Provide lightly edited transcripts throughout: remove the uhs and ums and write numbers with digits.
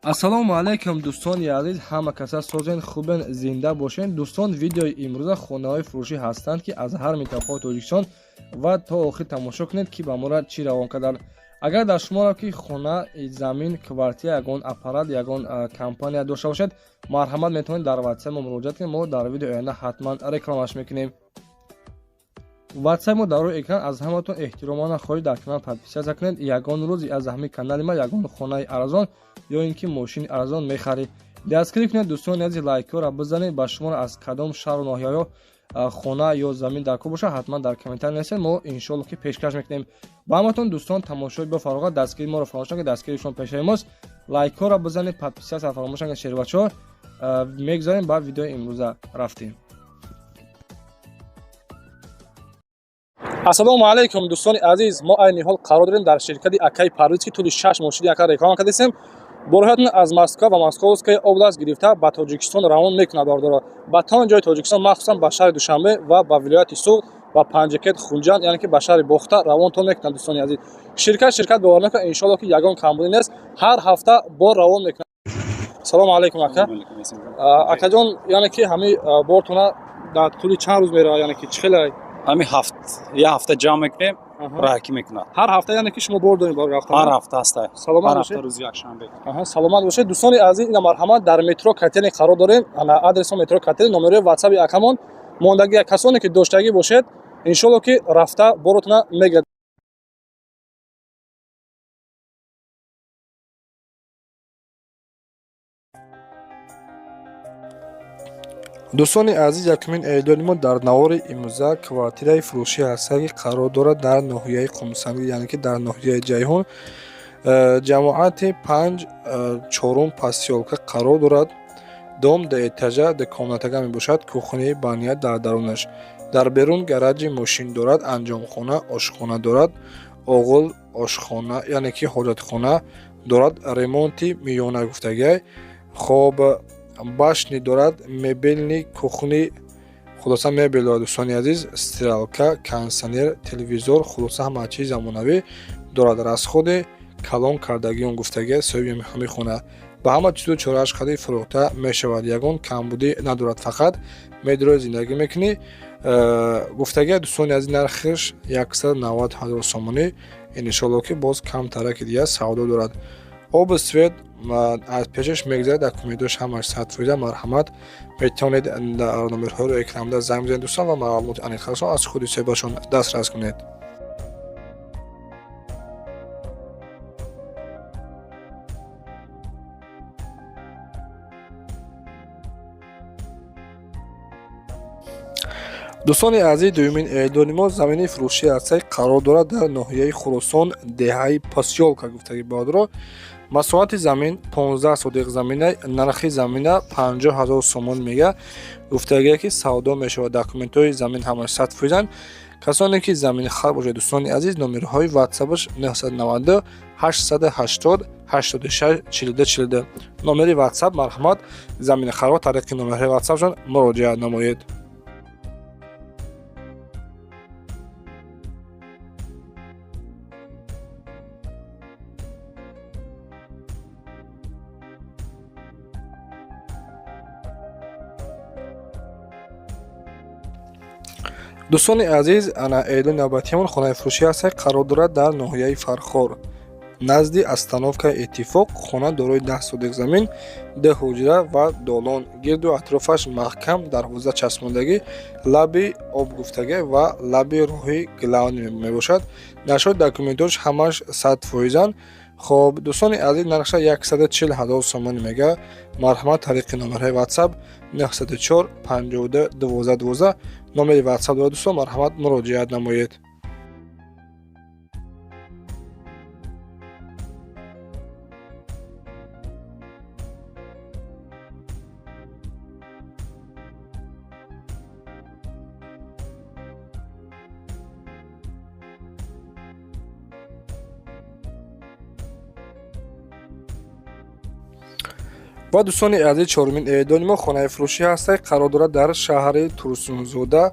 Ассалому алайкум, дӯстони азиз, ҳама каса созен, хубен, зинда бошен. Дӯстон, видеои имрӯза хонаҳои фурӯшӣ ҳастанд, ки аз ҳар минтақаҳои Тоҷикистон, ва то охир тамошо кунед, ки ба мора чӣ равон карданд. Агар дар шуморо ки хона, замин, квартира, ягон аппарат, ягон компания дошта бошед, марҳамат, метавонед дар ватсап мо муроҷиат кунед. Мо дар видеои оянда ҳатман рекламаш мекунем. Ватсап мо дар рӯи экран. Аз ҳаматон эҳтиромона хоҳиш, дар канал подписаться кунед. Ягон рӯзи аз ҳамин канали ма ягон хонаи арзон ё ин ки мошини арзон мехаред. Дастгирӣ кунед, дӯстони азиз, лайкҳоро бизанед. Ба шуморо аз кадом шаҳру ноҳияҳо хона ё замин дар кор бошад, ҳатман дар комментар нависед, мо иншоалло ки пешкаш мекунем ба ҳаматон. Дӯстон, тамошои бо фароғат, дастгирии моро фаромӯш накунед, дастгирии шумо пешаи мост. Лайкҳоро бизанед, подписаться фаромӯш накунед. Шербачаҳо, мегузарем ба видеои имрӯза, рафтем. Ассалому алайкум, дӯстони азиз. Мо айни ҳол қарор дорем дар ширкати акаи Парвиз, ки тӯли 6 моҳ шуди ака реклама кардастем. Борҳоятон аз Москва ва Московская область гирифта ба Тоҷикистон равон мекунад, бардоро, ба тамоми ҷои Тоҷикистон, махсусан ба шаҳри Душанбе ва ба вилояти Суғд, ба Панҷакент, Хунҷанд, яъне ки ба шаҳри Бохта равонтон мекунад. Дӯстони азиз, ширкат бовар накунад, иншоалло ки ягон камбудӣ нест, ҳар ҳафта бор равон мекунад. Салому алайкум, ака. Акаҷон, яъне ки ҳамин бортона дар тӯли чанд рӯз меравад, яъне ки чӣ хеле? Ҳамин ҳафт, як ҳафта ҷамъ мекунем, раҳакӣ мекунад. Ҳар ҳафта, яъне ки шумо бор доред бор рафтан? Ҳар ҳафта ҳаста. Саломат ҳар бошед. ҳафта рӯзи якшанбе. Аҳа, саломат бошед. Дӯстони азиз, ина марҳамат, дар метро Котельный қарор дорем. Ана адреси метро Котельный, номерои ватсаби акамон мондагӣ. Касоне ки доштагӣ бошед, иншоалло ки рафта боротона мегирад. Дӯстони азиз, якумин эълони мо дар навори имрӯза квартираи фурӯшӣ ҳаста, ки қарор дорад дар ноҳияи Қумсангӣ, яъне ки дар ноҳияи Ҷайҳун, ҷамоати панҷ, чорум посёлка қарор дорад. Дом дуэтажа, дукомнатага мебошад. Кухняи баня дар дарунаш, дар берун гараҷи мошин дорад, анҷомхона, ошхона дорад, оғил, ошхона, яъне ки ҳоҷатхона дорад. Ремонти миёна гуфтагиай. Хоб, башни дорад, мебельный кухни, хулоса мебел дорад. Дӯстони азиз, стиралка, кондитсионер, телевизор, хулоса ҳама чиз замонавӣ дорад. Расходи калон кардагион гуфтагиай соҳиби ҳамин хона. Ба ҳама чизу чорааш қадри фурӯхта мешавад, ягон камбудӣ надорад, фақат медрои зиндагӣ мекунӣ, гуфтагиай. Дӯстони азиз, нархаш 190 000 сомонӣ, иншоалло ки боз камтараки дига савдо дорад. Обу свет аз пешаш мегузарад, документош ҳамаш 100%. Марҳамат, метавонед дар номерҳои рӯи экранда занг бизанед, дӯстон, ва маълумоти аниқтарашон аз худи соҳибашон дастрас кунед. Дӯстони азиз, дуюмин эълони мо замини фурӯшӣ ҳаста, қарор дорад дар ноҳияи Хуросон, деҳаи Посёлка гуфтаги, бародаро. Масоҳати замин 15 сотих замина, нархи замина 50 ҳазор сомон мега, гуфтагие ки савдо мешавад. Документҳои замин ҳамаш 100%-анд. Касоне ки заминхар бошед, дӯстони азиз, номерҳои ватсапаш 992 880 86 42 42, номери ватсап. Марҳамат, заминхарҳо тариқи номерҳои ватсапшон муроҷиат намоед. Дӯстони азиз, ана эълони навбатиамон хонаи фурӯшӣ ҳаста, қарор дорад дар ноҳияи Фархор, назди остановкаи Иттифоқ. Хона дорои 10 сотих замин, ду ҳуҷра ва долон, гирду атрофаш маҳкам дарвоза часпондагӣ, лаби об гуфтагӣ ва лаби роҳи главный мебошад. Нашои документош ҳамаш 100%-анд. Хоб, дӯстони азиз, нархша 140 ҳазор сомонӣ мега. Марҳамат, тариқи номерҳои ватсап 904 52 12 12, номери ватсап дорад, дӯстон, марҳамат, муроҷиат намоед. Ва дӯстони азиз, чорумин эълони мо хонаи фурӯшӣ ҳаста, қарор дорад дар шаҳри Турсунзода,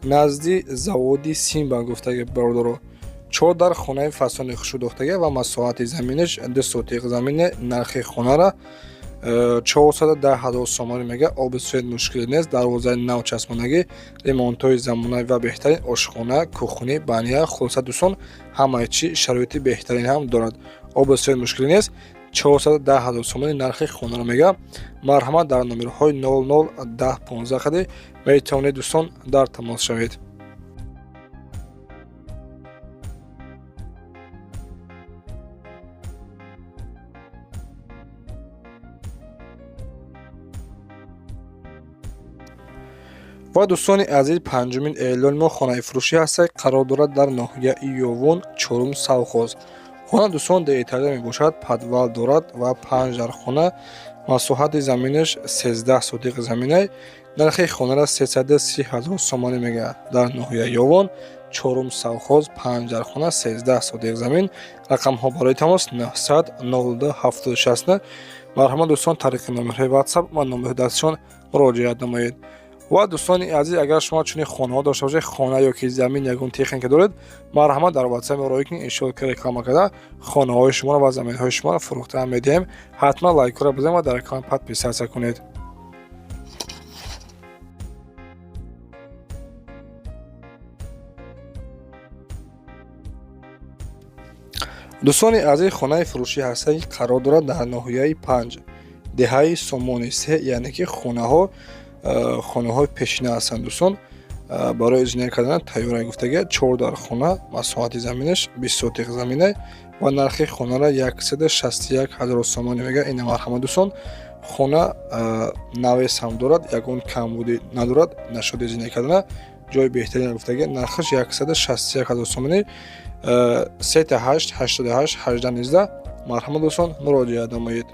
назди заводи Симба гуфтаги, бародаро. Чор дар хонаи фасони хушудохтага ва масоҳати заминаш 2 сотиқ замине. Нархи хонара 410 ҳазор сомонӣ мега. Оби свет мушкилӣ нест, дарвозаи нав часпонагӣ, ремонтҳои замонавӣ ва беҳтарин, ошхона, кухни, баня. Хулоса, дӯстон, ҳамаи чӣ шароити беҳтарин ҳам дорад. Оби свет мушкилӣ нест. 410 ҳазор сомонӣ нархи хонаро мега. Марҳамат, дар номерҳои 00 10 15 қади метавонед, дӯстон, дар тамос шавед. Ва, дӯстони азиз, панҷумин эълони мо хонаи фурӯшӣ ҳастад, қарор дорад дар ноҳияи Ёвон, чорум совхоз. Хона, дӯстон, дуэтажа мебошад, подвал дорад ва панҷ дар хона, масоҳати заминаш 13 сотиқ заминай. Нархи хонара 330 ҳазор сомонӣ мегӯяд. Дар ноҳияи Ёвон, чорум совхоз, панҷ дар хона, 13 сотиқ замин. Рақамҳо барои тамос 900 02 769. Марҳамат, дӯстон, тариқи номерҳои WhatsApp ва номерҳои дастишон муроҷиат намоед. Ва, дӯстони азиз, агар шумо чунин хонаҳо дошта бошед, хона ё ки замин, ягон техника доред, марҳамат, дар WhatsApp роӣ кунед. Иншоалло, ки реклама карда хонаҳои шуморо ва заминҳои шуморо фурӯхта медиҳем. Ҳатман лайкҳоро бизанед ва дар канал подписаться кунед. Дӯстони азиз, хонаи фурӯшӣ ҳастад, ки қарор дорад дар ноҳияи Панҷ, деҳаи Сомони се, яъне ки хонаҳои пешина ҳастанд, дӯстон, барои инженер кардан тайёра гуфтага. Чор дар хона, масоҳати заминаш 20 сотиқ замина ва нархи хонара 161 ҳазор сомонӣ мега. Ина, марҳамат, дӯстон, хона навес ҳам дорад, ягон камбудӣ надорад. Нашуд инженер кардана ҷои беҳтарин гуфтага. Нархаш 161 ҳазор сомонӣ. 3 8 88 18 19. Марҳамат, дӯстон, муроҷиат намоед.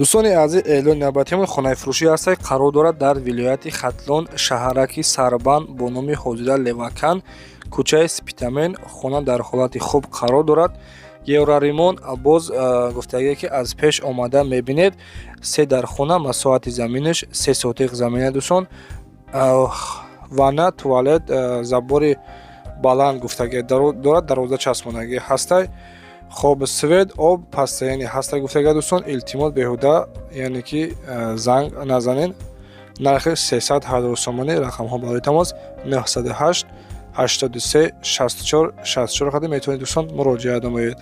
Дӯстони азиз, эълони навбатиамон хонаи фурӯшӣ ҳастад, қарор дорад дар вилояти Хатлон, шаҳраки Сарбанд бо номи ҳозира Левакан, кӯчаи Спитамен. Хона дар ҳолати хуб қарор дорад, евроремонт боз гуфтагие, ки аз пеш омада мебинед. Се дар хона, масоҳати заминаш 3 сотиқ замина, дӯстон, ванна, туалет, забори баланд гуфтагие дорад, дарвоза часпонагӣ ҳастай. Хоб, свет, об постоянный ҳаста гуфтага. Дӯстон, илтимос, беҳуда, яъне ки занг назанен. Нархи 300 ҳазор сомонӣ. Рақамҳо барои тамос 908 83 64 64 қади метавонед, дӯстон, муроҷиат намоед.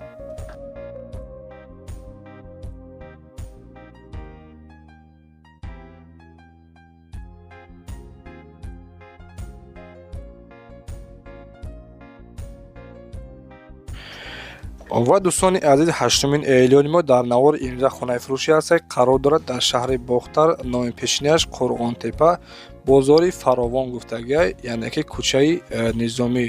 Ва, дӯстони азиз, ҳаштумин эълони мо дар навори имрӯза хонаи фурӯшӣ ҳастад, қарор дорад дар шаҳри Бохтар, номи пешинияш Қурғонтепа, бозори Фаровон гуфтагиай, яъне ки кӯчаи Низомӣ.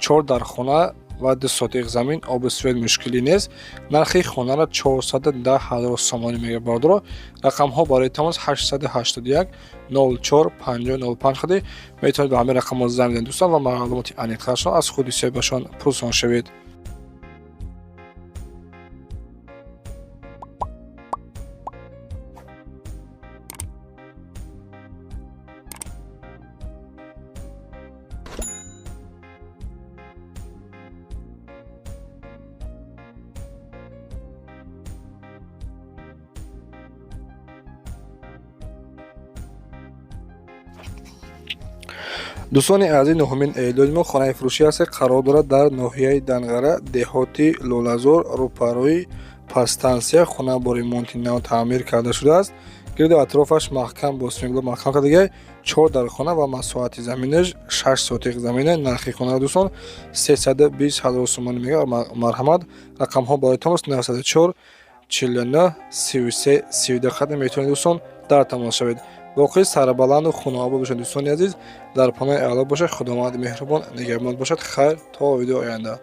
Чор дар хона ва 2 сотиқ замин, оби свет мушкилӣ нест. Нархи хонара 410 ҳазор сомонӣ мега, бародаро. Рақамҳо барои тамос 881 04 50 05 қади метавонед ба ҳамин рақамҳо занг бизанед, дӯстон, ва маълумоти аниқтарашон аз худи соҳибашон пурсон шавед. Дӯстони азиз, нуҳумин эълони мо хонаи фурӯшӣ ҳаст, қарор дорад дар ноҳияи Данғара, деҳоти Лолазор, рӯпарӯи подстансия. Хона бо ремонти нав таъмир карда шудааст, гирду атрофаш маҳкам бо смебло маҳкам кардагиай. Чор дар хона ва масоҳати заминаш 6 сотиқ замина. Нархи хонара, дӯстон, 320 ҳазор сомонӣ мега. Марҳамат, рақамҳо барои тамос 904 49 33 32 қадр метавонед, дӯстон, дар тамос шавед. Боқӣ сарбаланду хонаобод бошед, дӯстони азиз, дар паноҳи Аллоҳ бошед. Худованди меҳрубон нигаҳбон бошад. Хайр, то видеои оянда.